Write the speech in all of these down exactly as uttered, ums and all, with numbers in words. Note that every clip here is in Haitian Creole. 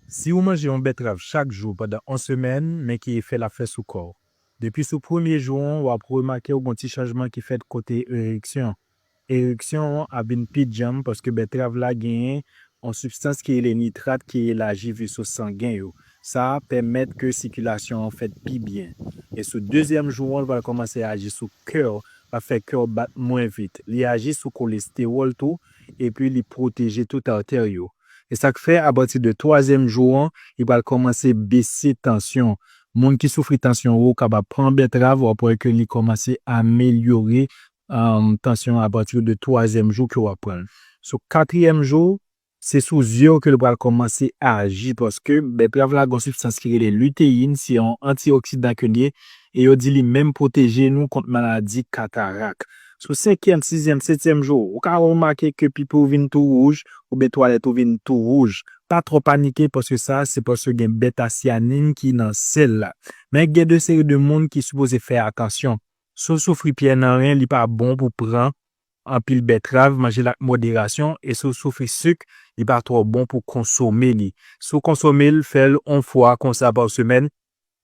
Si ou manje yon bètrav chak jou pandan yon semèn, men ki efè l ap fè sou kò w. Depi sou premye jou an, w ap remake w gen yon ti chanjman ki fèt kote ereksyon. Ereksyon an ap vin pi djanm paske bètrav la genyen yon sibstans ki rele nitrat ki elaji veso sangen yo. Sa a pèmèt ke sikilasyon an fèt pi byen. E sou dezyèm jou an, l pral kòmanse aji sou kè w, l ap fè kè w bat mwen vit. Li aji sou kolestewòl tou, epi li pwoteje tout atè yo. E sa k fè, apati de twazyèm jou an, li pral kòmanse bese tansyon. Moun ki soufri tansyon wo kapab pran bètrav, w ap wè ke li kòmanse amelyore um, tansyon an apati de twazyèm jou ke w ap pran l. Sou katriyèm jou, se sou zye w ke l pral kòmanse aji paske bètrav la gen yon sibstans ki rele luteyin, se yon antioksidan ke l ye, e yo di li menm pwoteje nou kont maladi katarak. Sou senkyèm, sizyèm, setyèm jou, ou ka remake ke pipi w vin tou wouj oubyen twalèt ou vin tou wouj. Pa twò panike paske sa se paske gen beta syanin ki nan sèl la. Men gen de seri de moun ki sipoze fè atansyon. Si w soufri pyè nan ren, li pa bon pou pran anpil bètrav, manje l ak moderasyon, e si w soufri sik, li pa twò bon pou konsome li. Si w konsome l, fè l yon fwa konsa pa semèn,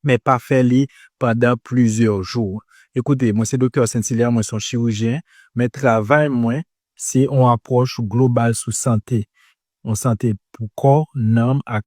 men pa fè li pandan plizyè jou. Ekoute, mwen se Doktè Saint Hilaire, mwen se yon chirijyen, men travay mwen se yon apwòch global sou sante. Yon sante pou kò, nanm ak